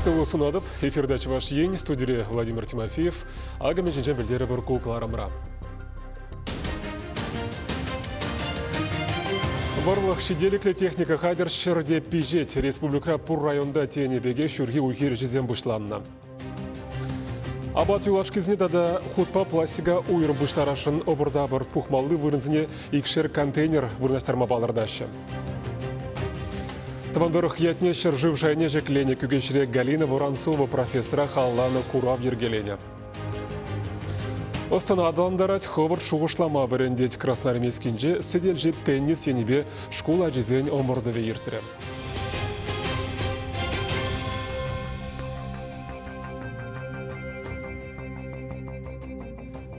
Сывлӑх сунатӑп. Эфирта Чӑваш Ен, студире Владимир Тимофеев. Акӑ мӗн ҫинчен пӗлтерӗпӗр ку кӑларӑмра. Вӑрлӑх ҫителӗклӗ техника хатӗр ҫӗрте пиҫет. Республикӑра пур районта тенӗ пекех ҫурхи уй-хир ӗҫӗсем пуҫланнӑ. Апат юлашкисене тата хутпа пластика уйрӑм пуҫтарасшӑн ӑпӑр-тапӑр пухмалли вырӑнсене икшер контейнер вырнаҫтарма палӑртаҫҫӗ. Тӑван тӑрӑх ятне ҫӗршыв шайне ҫӗкленӗ Кӳкеҫре Галина Воронцова профессора халалланӑ курав йӗркеленӗ. Ӑс-тӑна аталантарать, хӑвӑрт шухӑшлама вӗрентет Красноармейскинче сӗтелҫи теннис енӗпе шкул ачисен ӑмӑртӑвӗ иртрӗ.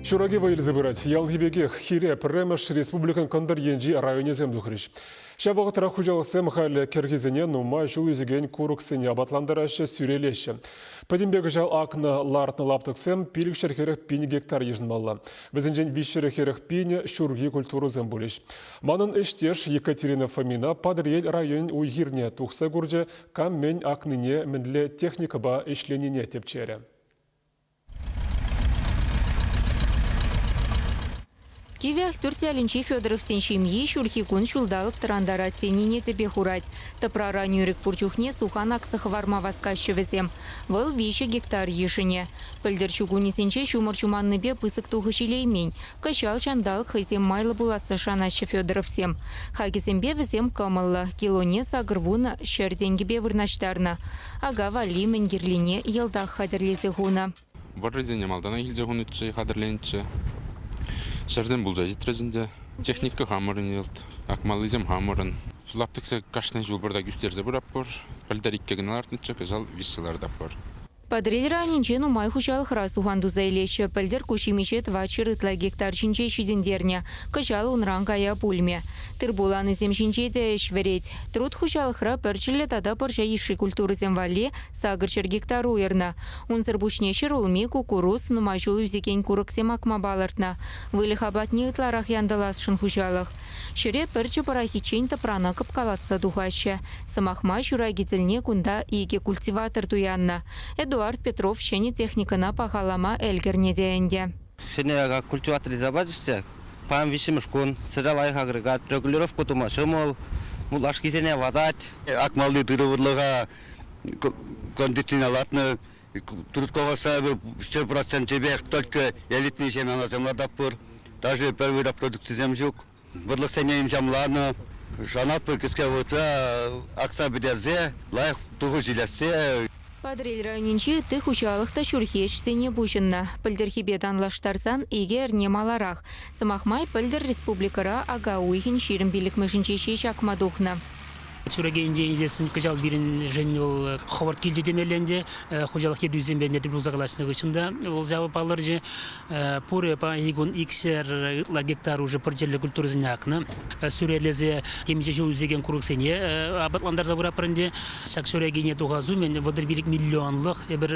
Ҫураки вӑй илсе пырать. Ялхи пекех хире пӗрремӗш республикӑн кӑнтӑр енчи районӗсем тухрӗҫ. Ҫав вӑхӑтрах хуҫалӑхсем халӗ кӗрхисене нумай ҫул ӳсекен курӑксене апатлантараҫҫӗ, сӳрелеҫҫӗ. Пӗтӗмпе кӑҫал акнӑ лартнӑ лаптӑксем 540 пин гектар йышӑнмалла. Вӗсенчен 340 пинӗ ҫурхи культурӑсем пулӗҫ. Манӑн ӗҫтеш Екатерина Фомина Патӑрьел районӗн уй-хирне тухса курчӗ, кам мӗн акнине, мӗнле техникӑпа ӗҫленине тӗпчерӗ. Кивӗ Ахпӳрт ялӗнчи Федоровсен ҫемйи ҫурхи кун ҫулталӑк тӑрантарать тенине тӗпе хурать. Тӑпрара нӳрӗк пур чухне сухан акса хӑварма васкаҫҫӗ вӗсем. Вӑл 3 гектар йышӑнӗ. Пӗлтӗр ҫу кунӗсенче ҫумӑр ҫуманнипе пысӑк тухӑҫ илеймен. Кӑҫал ҫанталӑк хӑйсем майлӑ пуласса шанаҫҫӗ Федоровсем. Хакӗсемпе вӗсем кӑмӑллӑ. Килоне 80 ҫӗр тенкӗпе вырнаҫтарнӑ. Ака валли мӗн кирлине йӑлтах хатӗрлесе хунӑ. Вӑррисене малтанах илсе хунӑччӗ, хатӗрленӗччӗ. Ҫӗрсем пулса ҫитрӗҫ ӗнтӗ. Техника хамӑрӑн йӑлт, акмаллисем хамӑрӑн. Лаптӑксем кашни ҫул пӗртак ӳстерсе пыратпӑр. Пӗлтӗр иккӗ кӑна лартнӑччӗ, кӑҫал виҫҫӗ лартатпӑр. Патӑрьел районӗнче нумай хуҫалӑхра сухан туса илеҫҫӗ. Пӗлтӗр ку ҫимӗҫе 400 ытла гектар ҫинче ҫитӗнтернӗ. Кӑҫал унран кая пулмӗ. Тыр-пул анисем ҫинче те ӗҫ вӗрет. Труд хуҫалӑхра пӗрчӗллӗ тата пӑрҫа йышши культурӑсем валли 800 гектар уйӑрнӑ. Унсӑр пуҫне ҫӗрулми, куккурус, нумай ҫул ӳсекен курӑксем акма палӑртнӑ. Выльӑх апатне ытларах янтӑласшӑн хуҫалӑх. Ҫӗре пӗрчӗ пӑрахиччен тӑпрана кӑпкалатса тухаҫҫӗ. Сӑмах май, ҫураки тӗлне кунта икӗ культиватор туяннӑ. Эдуард Петров ҫӗнӗ техникӑна пахалама ӗлкӗрнӗ те ӗнтӗ. Ҫӗнӗ культиватор илсе пачӗҫ те паян виҫҫӗмӗш кун сӗре лайӑх агрегат, регулировка тума ҫӑмӑл, мутлашкисене ватать. Акмалли тырӑ вӑрлӑха кондицине лартнӑ, трудколоса 100 проценчӗпех только элитный семенасем лартатпӑр. Даже пӗр вырӑн продукцисем ҫук. Вӑрлӑхсене имҫамланӑ. Шанатпӑр кӗске вӑхӑтра акса пӗтерсе лайӑх тухӑҫ илессе. Патӑрьел районӗнчи ытти хуҫалӑх та ҫурхи ӗҫсене пуҫӑннӑ. Пӗлтӗрхипе танлаштарсан икӗ эрне маларах. Сӑмах май, пӗлтӗр республикӑра ака уйӑхӗн 25-мӗшӗнче ҫеҫ акма тухнӑ. Ҫуракинчен илессӗн кӑҫал пирӗншӗн вӑл хӑвӑрт килчӗ темелле ӗнтӗ. Хуҫалӑх ертӳҫисемпе тӗл пулса калаҫнӑ хыҫҫӑн та вӑл ҫавӑ палӑрчӗ. Пурӗ паянхи кун икҫӗр ытла гектар уже пӗрчӗллӗ культурӑсене акнӑ. Сӳрелесе темиҫе ҫул ӳсекен курӑксене апатлантарса пыратпӑр ӗнтӗ. Ҫак ҫуракине тухас умӗн 35 миллионлӑх эпир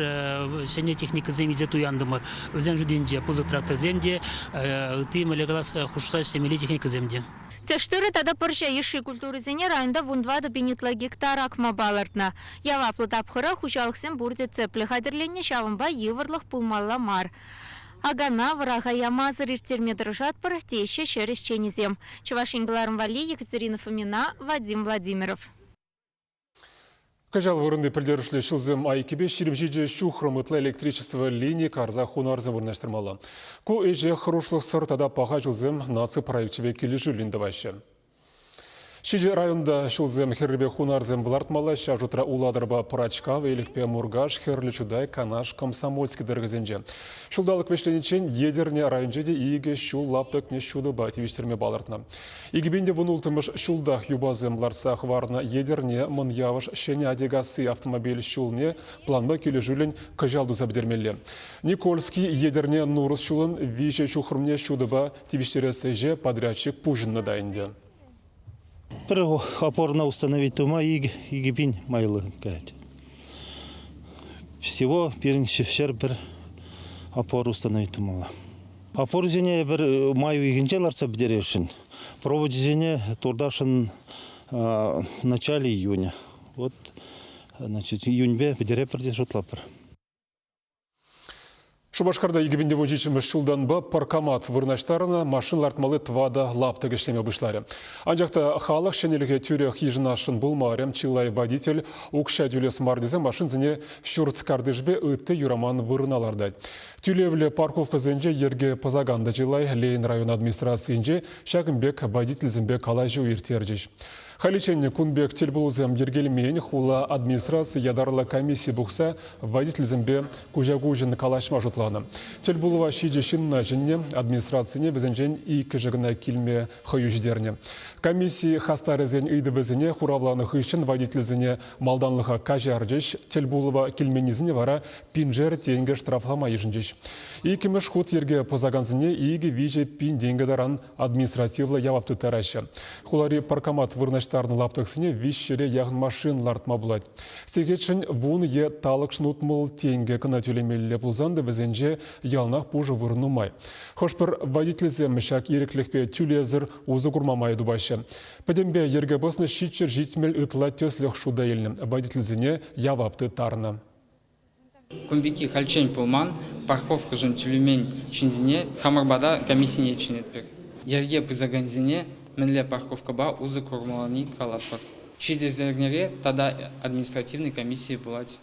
ҫӗнӗ техникӑсем илсе туянтӑмӑр. Вӗсен шутӗнче пысӑк тракторсем те, ытти мӗнле калас хушса ӗҫлемелли техникӑсем те. Тӗш-тырӑ тата пӑрҫа йышши культурӑсене районта 14 пин ытла гектар акма палӑртнӑ. Яваплӑ тапхӑра хуҫалӑхсем пурте тӗплӗ хатӗрленнӗ, ҫавӑнпа йывӑрлӑх пулмалла мар. Акана вӑраха ямасӑр ирттерме тӑрӑшатпӑр, теҫҫӗ ҫӗр ӗҫченӗсем. Чӑваш Ен кӑларӑм валли Екатерина Фомина, Вадим Владимиров. Кӑҫал вырӑнти пӗлтерӗшлӗ ҫулсем айккипе 27 ҫухрӑм ытла электричество лини карса хунарсем вырнаҫтармалла. Ку ӗҫе хӑрушлӑхсӑр тата паха ҫулсем наци проекчӗпе килӗшӳллӗн тӑваҫҫӗ. Ҫичӗ районта ҫулсем хӗррипе хунарсем лартмалла, ҫав шутра Улатӑрпа Пӑрачкав, Элӗкпе Муркаш, Хӗрлӗ Чутай, Канаш, Комсомольски тӑрӑхӗсенче. Ҫулталӑк вӗҫлениччен Етӗрне районӗнче те икӗ ҫул лаптӑкне ҫутӑпа тивӗҫтерме палӑртнӑ. 2016 ҫултах юпасем лартса хӑварнӑ Етӗрне, Мӑн Явӑш, Ҫӗнӗ Атикасси автомобиль ҫулне планпа килӗшӳллӗн кӑҫал туса пӗтермелле. Никольский Етӗрне Нурӑс ҫулӑн виҫӗ ҫухрӑмне ҫутӑпа тивӗҫтерес ӗҫе подрядчик пуҫӑннӑ та ӗнтӗ. Пӗр опорно установить тума 2000 майлӑ каять. Всего пирӗн 101 опор установить тумалла. Опорсене пӗр май уйӑхӗнче лартса пӗтересшӗн. Проводисене туртасшӑн в начале июня. Вот. Значит, июньпе пӗтерепӗр те шутлатпӑр. Шупашкарта 2017 ҫултанпа паркомат вырнаҫтарнӑ машин лартмалли тӑватӑ лаптӑк ӗҫлеме пуҫларӗ. Анчах та халӑх ҫӗнӗлӗхе тӳрех йышӑнасшӑн пулмарӗ. Чылай водитель укҫа тӳлес мар тесе машинсене ҫурт картишӗпе ытти юраман вырӑна лартать. Тӳлевлӗ парковкӑсенче йӗрке пӑсакан та чылай. Ленин район администрацийӗнче ҫакӑн пек водительсемпе калаҫу ирттерчӗҫ. Халиччен кун пек тӗлпулусем йӗркелемен хула администраци ятарлӑ комисси пухса водительсемпе куҫа-куҫӑн калаҫма шутланӑ. Тӗлпулӑва ҫичӗ ҫынна чӗннӗ, администрацине вӗсенчен иккӗшӗ кӑна килме хӑю ҫитернӗ. Комисси хастарӗсен ыйтӑвӗсене хуравланӑ хыҫҫӑн водительсене малтанлӑха каҫарчӗҫ, тӗлпулӑва килменнисене вара пиншер тенкӗ штрафлама йышӑнчӗҫ. Иккӗмӗш хут йӗрке пӑсакансене 2-3 пин тенкӗ таран административлӑ явап тыттараҫҫӗ. Хулари паркомат вырнаҫтарнӑ лаптӑксене виҫҫӗре яхӑн машин лартма пулать. Сехетшӗн вун е талӑкшӑн 60 тенкӗ кӑна тӳлемелле пулсан та вӗсенче яланах пушӑ вырӑн нумай. Хӑш-пӗр водительсем ҫак ирӗклӗхпе тӳлевсӗр усӑ курма май тупаҫҫӗ. Пӗтӗмпе йӗрке пӑснӑ 770 ытла тӗслӗх шута илнӗ. Водительсене явап тыттарнӑ. Кун пекки хальччен пулман, парковкӑшӑн тӳлемен ҫынсене хамӑр пата комиссине чӗнетпӗр. Йӗрке пӑсакансене мӗнле парковкӑпа усӑ курмаллине калатпӑр. Ҫитес эрнере тата административнӑй комисси пулать.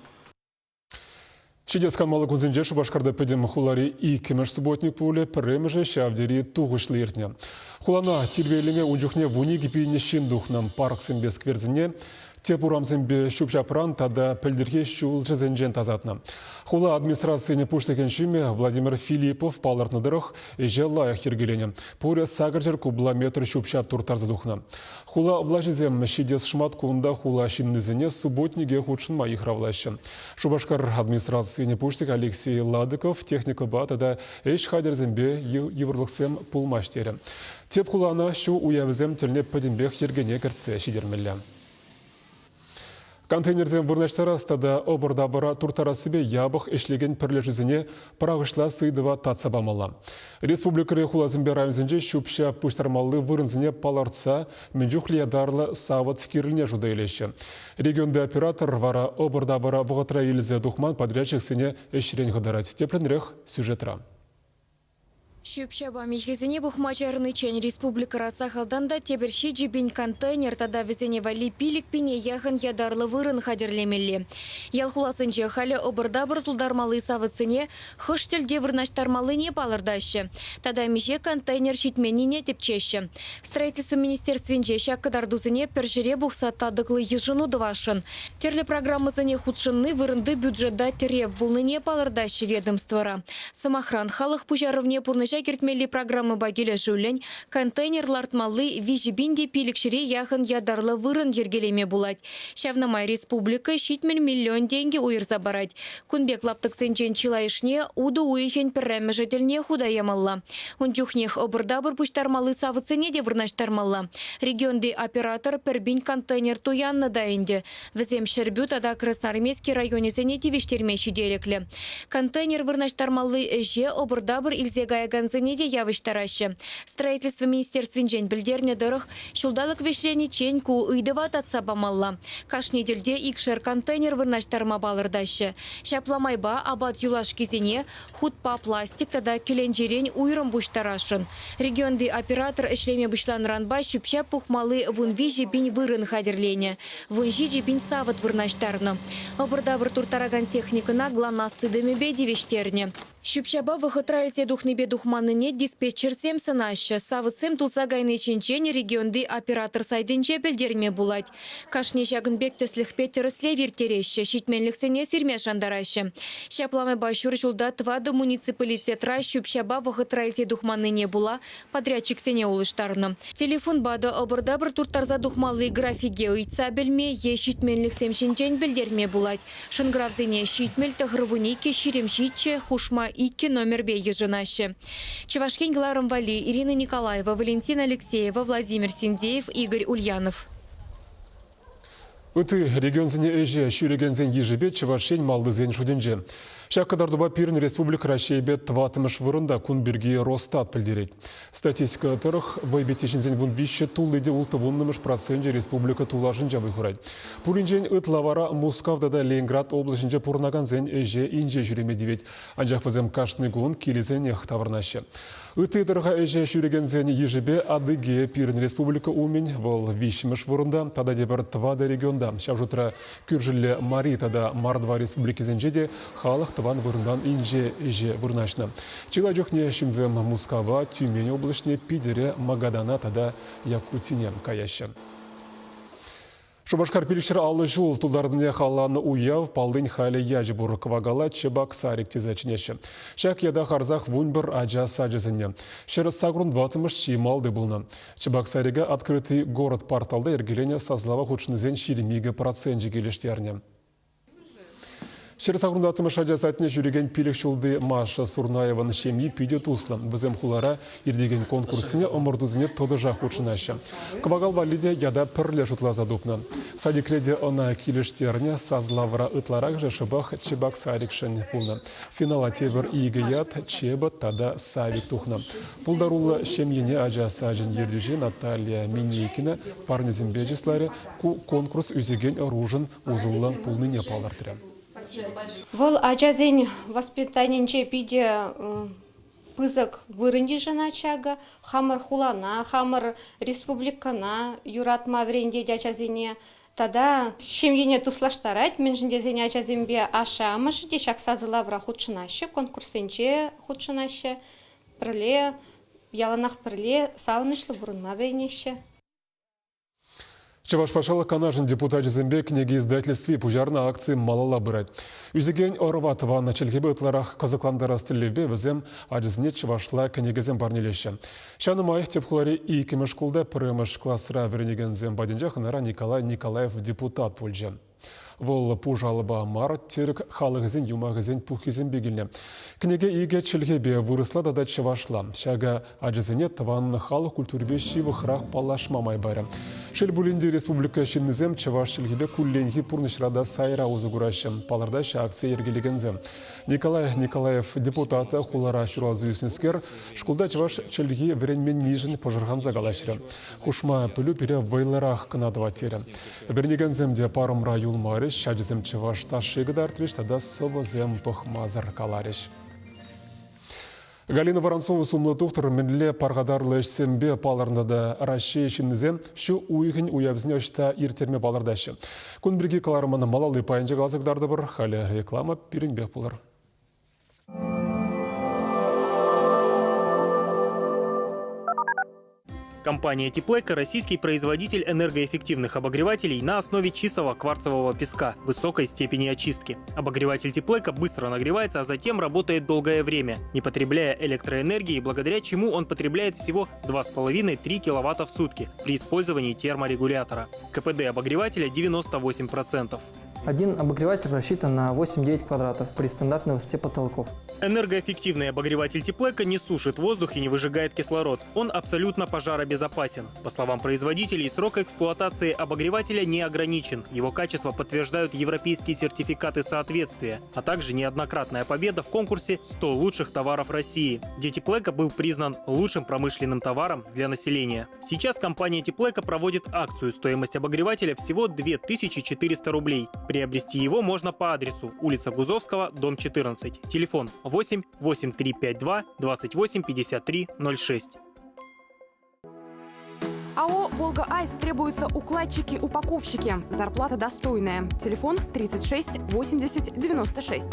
Ҫитес канмалли кунсенче Шупашкарта пӗтӗм хулари иккӗмӗш субботник пулӗ, пӗрремӗшӗ ҫав тери тухӑҫлӑ иртнӗ. Хулана тирпейлеме ун чухне 12 пин ҫын тухнӑ. Парксемпе скверсене Тӗп урамсемпе ҫӳп-ҫапран тата пӗлтӗрхи ҫулҫӑсенчен тасатнӑ. Хула администрацийӗн пуҫлӑхӗн ҫумӗ Владимир Филиппов палӑртнӑ тӑрӑх, ӗҫе лайӑх йӗркеленӗ. Пурӗ 800 кубла метр ҫӳп-ҫап турттарса тухнӑ. Хула влаҫӗсем ҫитес шӑматкун та хула ҫыннисене субботнике хутшӑнма йыхравлаҫҫӗ. Шупашкар администрацийӗн пуҫлӑхӗ Алексей Ладыков техникӑпа тата ӗҫ хатӗрӗсемпе йывӑрлӑхсем пулмасть терӗ. Тӗп хулана ҫу уявӗсем тӗлне пӗтӗмпех йӗркене кӗртсе ҫитермелле. Контейнерсем вырнаҫтарас тата ӑпӑр-тапӑра турттарассипе япӑх ӗҫлекен пӗрлешӳсене пӑрахӑҫлас ыйтӑва татса памалла. Республикӑри хуласемпе районсенче ҫӳп-ҫап пуҫтармалли вырӑнсене палӑртса мӗн чухлӗ ятарлӑ савӑт кирлине шута илеҫҫӗ. Регионти оператор вара ӑпӑр-тапӑра вӑхӑтра илсе тухман подрядчиксене ӗҫрен хӑтарать. Тӗплӗнрех сюжетра. Ҫӳп-ҫапа михӗсене пухма чарӑниччен республикӑра сахалтан та тепӗр 7000 контейнер тата вӗсене валли 5000 яхӑн ятарлӑ вырӑн хатӗрлемелле. Ял-хуласенче халӗ ӑпӑр-тапӑр тултармалли савӑтсене хӑш тӗлте вырнаҫтармаллине палӑртаҫҫӗ тата миҫе контейнер ҫитменнине тӗпчеҫҫӗ. Строительство министерствинче ҫак кӑтартусене пӗр ҫӗре пухса татӑклӑ йышӑну тӑвасшӑн. Тӗрлӗ программӑсене хутшӑнни вырӑнти бюджета тӗрев пулнине палӑртаҫҫӗ ведомствӑра. Сӑмахран, халӑх пуҫарӑвне пурнӑҫа кӗртмелли программӑпа килӗшӳллӗн контейнер лартмалли 3 пин те пилӗкҫӗре яхӑн ятарлӑ вырӑн йӗркелеме пулать. Ҫавна май республика 70 миллион тенкӗ уйӑрса парать. Кун пек лаптӑксенчен чылайӑшне утӑ уйӑхӗн пӗрремӗшӗ тӗлне хута ямалла. Ун чухнех ӑпӑр-тапӑр пуҫтармалли савӑтсене те вырнаҫтармалла. Регионти оператор пӗр пин контейнер туяннӑ та ӗнтӗ. Вӗсем Ҫӗрпӳ тата Красноармейски районӗсене тивӗҫтерме ҫителӗклӗ. Контейнер вырнаҫтармалли ӗҫе ӑпӑр-тапӑр илсе каякансене те явӑҫтараҫҫӗ. Строительство министерствинчен пӗлтернӗ тӑрӑх, ҫулталӑк вӗҫлениччен ку ыйтӑва татса памалла. Кашни тӗлте икшер контейнер вырнаҫтарма палӑртаҫҫӗ. Ҫапла майпа апат юлашкисене хутпа пластик тата кӗленчерен уйрӑм пуҫтарасшӑн. Регионти оператор ӗҫлеме пуҫланӑранпа ҫӳп-ҫап пухмалли 13 пин вырӑн хатӗрленӗ, 17 пин савӑт вырнаҫтарнӑ. Ӑпӑр-тапӑр турттаракан техникӑна ГЛОНАСС тытӑмӗпе тивӗҫтернӗ. Ҫӳп-ҫапа вӑхӑтра илсе тухнипе тухманнине диспетчерсем сӑнаҫҫӗ. Савӑтсем тулса кайни ҫинчен регионти оператор сайтӗнче пӗлтерме пулать. Кашни ҫакӑн пек тӗслӗхпе тӗрӗслев ирттереҫҫӗ, ҫитменлӗхсене сирме шантараҫҫӗ. Ҫапла майпа ҫур ҫулта тӑватӑ муниципалитетра ҫӳп-ҫапа вӑхӑтра илсе тухманнине пула подрядчиксене улӑштарнӑ. Телефонпа та ӑпӑр-тапӑр турттарса тухмалли графике ыйтса пӗлме е ҫитменлӗхсем ҫинчен пӗлтерме пулать. Шӑнкӑравсене 70 92 27 хушма иккӗ номерпе йышӑнаҫҫӗ. Чӑваш Ен кӑларӑм валли Ирина Николаева, Валентина Алексеева, Владимир Синдеев, Игорь Ульянов. Ытти регионсене ӗҫе ҫӳрекенсен йышӗпе Чӑваш Ен малтисен шутӗнче. Ҫак кӑтартупа пирӗн республика Раҫҫейпе тӑваттӑмӗш вырӑнта, кун пирки Росстат пӗлтерет. Статистика тӑрӑх, вӑйпитти ҫынсен 13 тулли те улттӑ вуннӑмӗш проценчӗ республика тулашӗнче вӑй хурать. Пуринчен ытла вара Мускав тата Ленинград облаҫӗнче пурӑнакансен ӗҫе инҫе ҫӳреме тивет. Анчах вӗсем кашни кун килӗсенех таврӑнаҫҫӗ. Ытти тӑрӑха ӗҫе ҫӳрекенсен йышӗпе Адыгея пирӗн республика умӗн, вӑл виҫҫӗмӗш вырӑнта тата тепӗр тӑватӑ регионта, ҫав шутра кӳршӗллӗ Мари тата Мордва республикисенче те халӑх тӑван вырӑнтан инҫе ӗҫе вырнаҫнӑ. Чылай чухне ҫынсем Мускава, Тюмень облаҫне, Питӗре, Магадана тата Якутине каяҫҫӗ. Шупашкар 550 ҫул тултарнине халалланӑ уяв паллин халӗ ячӗ пур. Кӑвакала Чебоксарик тесе чӗнеҫҫӗ. Ҫак ята харсах 11 ача сачӗ сӗннӗ. 184-мӗш чи малти пулнӑ. Чебоксарика Открытый город порталта йӗркеленӗ сасӑлава хутшӑннисен 22 проценчӗ килӗштернӗ. 184-мӗш ача садне ҫӳрекен пилӗк ҫулти Маша Сурнаевӑн ҫемйи питӗ туслӑ. Вӗсем хулара иртекен конкурссене, ӑмӑртусене тӑтӑшах хутшӑнаҫҫӗ. Кӑвакал валли те ята пӗрле шутласа тупнӑ. Садикре те ӑна килӗштернӗ, сасӑлавра ытларахӑшӗ шӑпах Чебоксарикшӗн пулнӑ. Финала тепӗр икӗ ят, Чебот тата Савик тухнӑ. Пултаруллӑ ҫемьене ача сачӗн ертӳҫи Наталья Минейкина парнесемпе чысларӗ. Ку конкурс ӳсекен ӑрушӑн усӑллӑ пулнине палӑртрӗ. Вӑл ачасен воспитанинче питӗ пысӑк вырӑн йышӑнать ҫакӑ. Хамӑр хулана, хамӑр республикӑна юратма вӗрентет ачасене. Тата ҫемьене туслаштарать, мӗншӗн тесен ачасемпе ашшӗ-амӑшӗ те ҫак сасӑлавра хутшӑнаҫҫӗ, конкурссенче хутшӑнаҫҫӗ. Пӗрле, яланах пӗрле савӑнӑҫлӑ пурӑнма вӗренеҫҫӗ. Чӑваш Патшалӑх Канашӗн депутачӗсемпе кӗнеке издательстви пуҫарнӑ акци малалла пырать. Ӳсекен ӑрӑва тӑван чӗлхепе ытларах кӑсӑклантарас тӗллевпе вӗсем ачасене чӑвашла кӗнекесем парнелеҫҫӗ. Ҫавна май тӗп хулари иккӗмӗш шкулта пӗрремӗш класра вӗренекенсем патӗнче хӑнара Николай Николаев депутат пулчӗ. Вӑл пуш алӑпа мар, тӗрӗк халӑхӗсен юмахӗсен пуххисемпе килнӗ. Кӗнеке икӗ чӗлхепе, вырӑсла тата чӑвашла. Ҫакӑ ачасене тӑван халӑх культурипе ҫывӑхрах паллашма май парӗ. Шел пулин те, республика ҫыннисем чӑваш чӗлхипе кулленхи пурнӑҫра та сайра усӑ кураҫҫӗ, палӑртаҫҫӗ акцие йӗркелекенсем. Николай Николаев депутат хулара ҫуралса ӳснӗскер шкулта чӑваш чӗлхи вӗренменнишӗн пӑшӑрханса калаҫрӗ. Хушма пӗлӳ пире вӑйлӑрах кӑна тӑвать терӗ. Вӗренекенсем те парӑмра юлмарӗҫ, ачасем чӑваш ташши кӑтартрӗҫ тата сӑвӑсем пӑхмасӑр каларӗҫ. Галина Воронцова сумлӑ тухтӑр мӗнле пархатарлӑ ӗҫсемпе палӑрнӑ та Раҫҫей ҫыннисем ҫу уйӑхӗн уявсене ӑҫта ирттерме палӑртаҫҫӗ. Кун пирки кӑларӑмӑн малалли пайӗнче каласа кӑтартӑпӑр. Халӗ реклама пирӗнпех пулӑр. Компания Теплэко – российский производитель энергоэффективных обогревателей на основе чистого кварцевого песка высокой степени очистки. Обогреватель Теплэко быстро нагревается, а затем работает долгое время, не потребляя электроэнергии, благодаря чему он потребляет всего 2,5-3 киловатта в сутки при использовании терморегулятора. КПД обогревателя 98%. Один обогреватель рассчитан на 8-9 квадратов при стандартной высоте потолков. Энергоэффективный обогреватель Теплэко не сушит воздух и не выжигает кислород. Он абсолютно пожаробезопасен. По словам производителей, срок эксплуатации обогревателя не ограничен. Его качество подтверждают европейские сертификаты соответствия, а также неоднократная победа в конкурсе «100 лучших товаров России», где Теплэко был признан лучшим промышленным товаром для населения. Сейчас компания Теплэко проводит акцию. Стоимость обогревателя всего 2400 рублей. Приобрести его можно по адресу улица Гузовского, дом 14. Телефон 8 8352 28 53 06. АО «Волга Айс» требуются укладчики-упаковщики. Зарплата достойная. Телефон 36 80 96.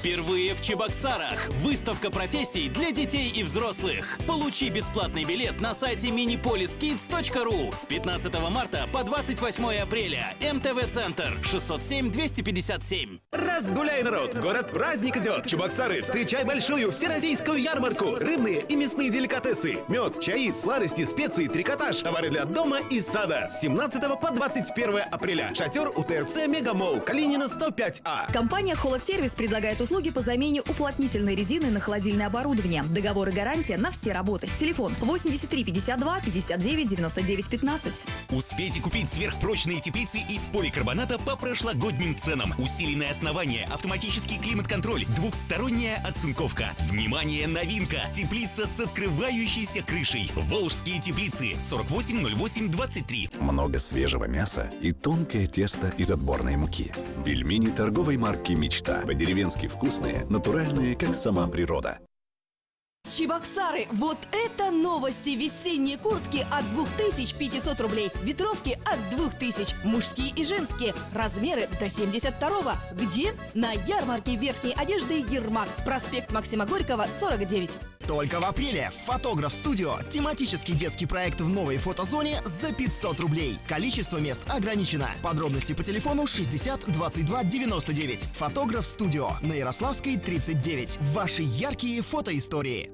Впервые в Чебоксарах выставка профессий для детей и взрослых. Получи бесплатный билет на сайте minipoliskids.ru с 15 марта по 28 апреля. МТВ-центр 607 257. Разгуляй, народ! Город праздник идет! Чебоксары, встречай большую всероссийскую ярмарку! Рыбные и мясные деликатесы, мед, чаи, сладости, специи, трикотаж, товары для дома и сада. С 17 по 21 апреля. Шатер у ТРЦ Мегамолл, Калинина 105А. Компания «Холодсервис» предлагает услуги Услуги по замене уплотнительной резины на холодильное оборудование. Договор и гарантия на все работы. Телефон 83 52 59 99 15. Успейте купить сверхпрочные теплицы из поликарбоната по прошлогодним ценам. Усиленное основание, автоматический климат-контроль, двухсторонняя оцинковка. Внимание, новинка! Теплица с открывающейся крышей. Волжские теплицы 48 08 23. Много свежего мяса и тонкое тесто из отборной муки. Пельмени торговой марки «Мечта». По-деревенски вкусные, натуральные, как сама природа. Чебоксары, вот это новости! Весенние куртки от 2500 рублей, ветровки от 2000, мужские и женские, размеры до 72-го. Где? На ярмарке верхней одежды «Ермак», проспект Максима Горького, 49. Только в апреле «Фотограф Студио» – тематический детский проект в новой фотозоне за 500 рублей. Количество мест ограничено. Подробности по телефону 60 22 99. «Фотограф Студио» на Ярославской, 39. Ваши яркие фотоистории.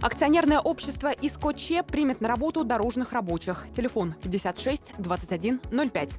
Акционерное общество «Искоче» примет на работу дорожных рабочих. Телефон 56 21 05.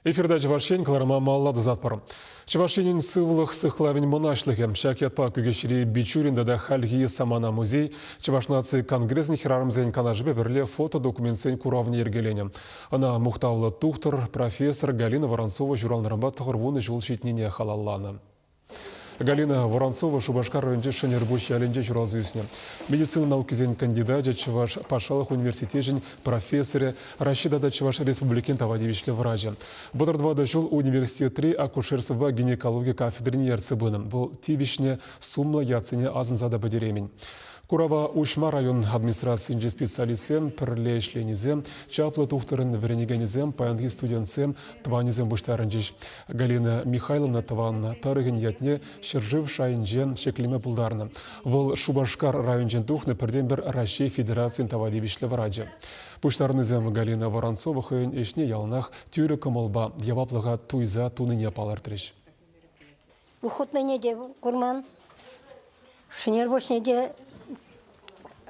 Эфирда Чӑваш Ен кӑларӑма малалла тӑсатпӑр. Чӑваш Енӗн сывлӑх сыхлавӗн мӑнаҫлӑхӗ. Ҫак ятпа Кӳкеҫри Бичурин тата хальхи самана музей Чӑваш наци конгресӗн хӗрарӑмсен канашӗпе пӗрле фотодокументсен куравне йӗркеленӗ. Ӑна мухтавлӑ тухтӑр, профессор Галина Воронцова ҫуралнӑранпа 90 ҫул ҫитнине халалланӑ. Галина Воронцова Шупашкар районӗнчи Шӗнерпуҫ ялӗнче ҫуралса ӳснӗ. Медицина наукисен кандидачӗ, Чӑваш патшалӑх университечӗн профессорӗ, Раҫҫей тата Чӑваш Республикин тава тивӗҫлӗ врачӗ. 34 ҫул университетри акушерствӑпа гинекологи кафедрине ертсе пынӑ. Вӑл тивӗҫнӗ сумлӑ ятсене асӑнса та пӗтереймӗн. Курава уҫма район администрацийӗнчи специалистсем, пӗрле ӗҫленисем, чаплӑ тухтӑрӑн вӗренекенӗсем, паянхи студентсем, тӑванӗсем пуҫтарӑнчӗҫ. Галина Михайловна тӑван тӑрӑхӗн ятне ҫӗршыв шайӗнче ҫӗклеме пултарнӑ. Вӑл Шупашкар районӗнчен тухнӑ пӗртен-пӗр Раҫҫей Федерацийӗн тава тивӗҫлӗ врачӗ. Пуҫтарӑннисем Галина Воронцова хӑйӗн ӗҫне яланах тӳрӗ кӑмӑлпа, яваплӑха туйса тунине палӑртрӗҫ. Ухутнине те курман. Шӗнерпуҫне те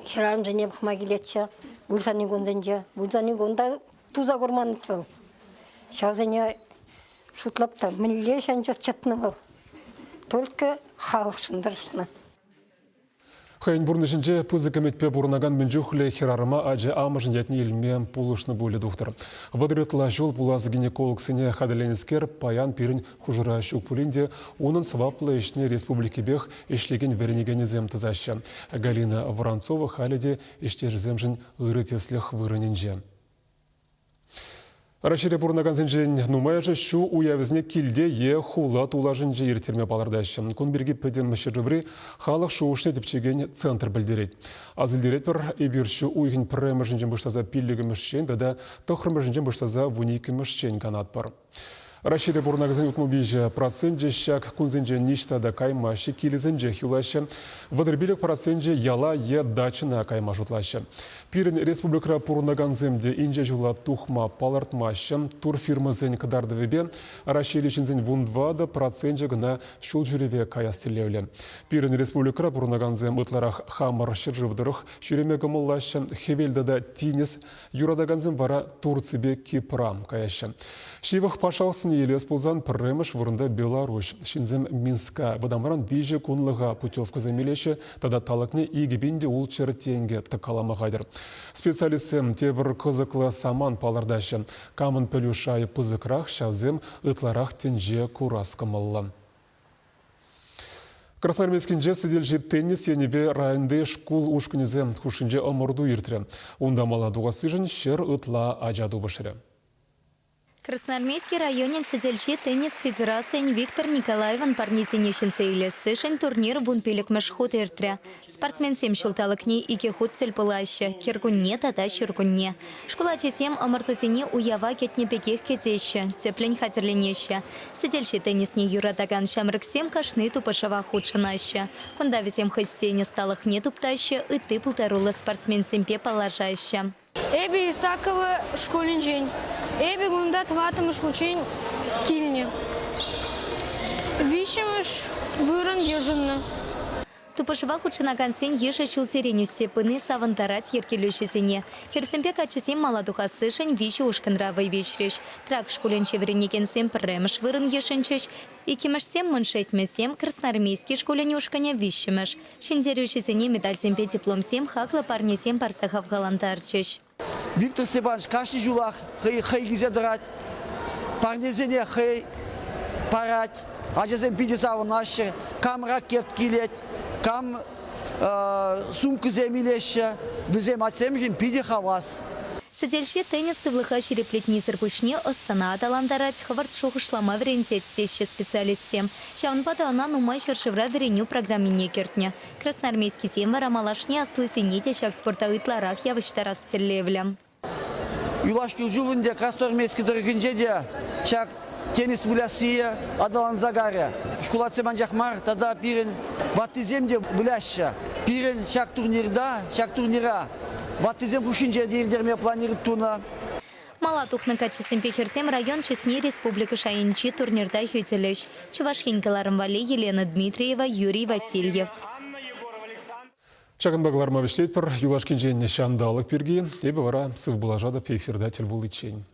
хӗрарӑмсене пӑхма килетчӗ вырсарни кунсенче. Вырсарни кун та туса курман вӑл. Ҫавсене шутлап та, мӗнле ҫанча чӑтнӑ вӑл. Только халӑхшӑн тӑрӑшнӑ. Хӑйӗн пурнӑҫӗнче пысӑк ӗмӗтпе пурӑнакан мӗн чухлӗ хӗрарӑма ача амӑшӗн ятне илме пулӑшнӑ пулӗ тухтӑр. 30 ытла ҫул пулас гинекологсене хатӗрленӗскер паян пирӗн хушӑра ҫук пулин те унӑн сӑваплӑ ӗҫне республикипех ӗҫлекен вӗренекенӗсем тӑсаҫҫӗ. Галина Воронцова халӗ те ӗҫтешӗсемшӗн ырӑ тӗслӗх вырӑнӗнче. Раҫҫейре пурӑнакансенчен нумайӑшӗ ҫу уявӗсене килте е хула тулашӗнче ирттерме палӑртаҫҫӗ. Кун пирки пӗтӗм ҫӗршыври халӑх шухӑшне тӗпчекен центр пӗлтерет. Асилтеретпӗр, эпир ҫу уйӑхӗн пӗрремӗшӗнчен пуҫласа пиллӗкмӗшчен тата тӑххӑрмӗшӗнчен пуҫласа вуниккӗмӗшчен канатпӑр. Раҫҫейре пурӑнакансен 63 проценчӗ ҫак кунсенче ниҫта та каймаҫҫӗ, килӗсенчех юлаҫҫӗ. 35 проценчӗ яла е дачӑна кайма шутлаҫҫӗ. Пирӗн республикӑра пурӑнакансем те инҫе ҫула тухма палӑртмаҫҫӗ. Турфирмӑсен кӑтартӑвӗпе Раҫҫейри ҫынсен 14 проценчӗ кӑна ҫул ҫӳреве каяс тӗллевлӗ. Пирӗн республикӑра пурӑнакансем ытларах хамӑр ҫӗршыв тӑрӑх ҫӳреме кӑмӑллаҫҫӗ. Хӗвел тата тинӗс юратакансем вара Турципе Кипра каяҫҫӗ. Ҫывӑх пашалӑхсене илес пулсан пӗрремӗш вырӑнта Беларуҫ. Ҫынсем Минска вӑтамран виҫӗ кунлӑха путевкӑсем илеҫҫӗ тата талӑкне 2600 тенкӗ тӑккалама хатӗр. Специалистсем тепӗр кӑсӑклӑ самант палӑртаҫҫӗ. Камӑн пӗлӳ шайӗ пысӑкрах, ҫавсем ытларах тӗнче курас кӑмӑллӑ. Красноармейскинче сӗтелҫи теннис енӗпе районти шкул ушкӑнӗсем хушшинче ӑмӑрту иртрӗ. Унта мала тухассишӗн ҫӗр ытла ача тупӑшрӗ. Красноармейски районӗн сӗтелҫи теннис федерацийӗн Виктор Николаевӑн парнисене ҫӗнсе илессишӗн турнир вунпиллӗкмӗш хут иртрӗ. Спортсменсем ҫулталӑкне икӗ хут тӗл пулаҫҫӗ, кӗркунне тата ҫуркунне. Шкул ачисем ӑмӑртусене уява кӗтнӗ пекех кӗтеҫҫӗ, тӗплӗн хатӗрленеҫҫӗ. Сӗтелҫи теннисне юратакан ҫамрӑксем кашни тупӑшӑва хутшӑнаҫҫӗ. Кунта вӗсем хӑйсен ӑсталӑхне туптаҫҫӗ, ытти пултаруллӑ спортсменсемпе паллашаҫҫӗ. Эпӗ Исаково шкулӗнчен. Эпӗ кунта тӑваттӑмӗш хутчен килнӗ. Виҫҫӗмӗш вырӑн йышӑннӑ. Тупӑшӑва хутшӑнакансен йышӗ ҫулсерен ӳссе пыни савӑнтарать йӗркелӳҫӗсене. Хӗрсемпе каччӑсем мала тухассишӗн виҫӗ ушкӑнра вӑй виҫрӗҫ. Трак шкулӗнче вӗренекенсем пӗрремӗш вырӑн йышӑнчӗҫ. Иккӗмӗшсем Мӑн Шетмӗсем, Красноармейски шкулӗн ушкӑнӗ виҫҫӗмӗш. Ҫӗнтерӳҫӗсене медальсемпе дипломсем, хаклӑ парнесем парса хавхалантарчӗҫ. Виктор Степанович кашни ҫулах хӑй хӑй килсе тӑрать, парнесене хӑй парать. Ачасем питӗ савӑнаҫҫӗ. Кам ракет килет, кам сумкӑсем илеҫҫӗ. Вӗсем атьсемшӗн питӗ хавас. Сӗтелҫи теннис сывлӑха ҫирӗплетнисӗр пуҫне ӑс-тӑна аталантарать, хӑвӑрт шухӑшлама вӗрентет, теҫҫӗ специалистсем. Ҫавӑнпа та ӑна нумай ҫӗршывра вӗренӳ программине кӗртнӗ. Красноармейскисем вара малашне аслисене те ҫак спорта ытларах явӑҫтарас тӗллевлӗ. Юлашки ҫул ӗнтӗ Красноармейски тӑрӑхӗнче те ҫак теннис выляссийӗ аталанса кайрӗ. Шкулатсем анчах мар, тата пирӗн ваттисем те выляҫҫӗ. Пирӗн ҫак турнирта, ҫак турнира ваттисем хушшинче те ирттерме планировать тунӑ. Мала тухнӑ каччӑсемпе хӗрсем район чысне республика шайӗнчи турнирта хӳтӗлӗҫ. Чӑваш Ен кӑларӑм валли Елена Дмитриева, Юрий Васильев. Ҫакӑнпа кӑларма вӗҫлетпӗр. Юлашкинчен ҫанталӑк пирки. Эпӗ вара сывпуллашатӑп эфирта тӗл пуличчен.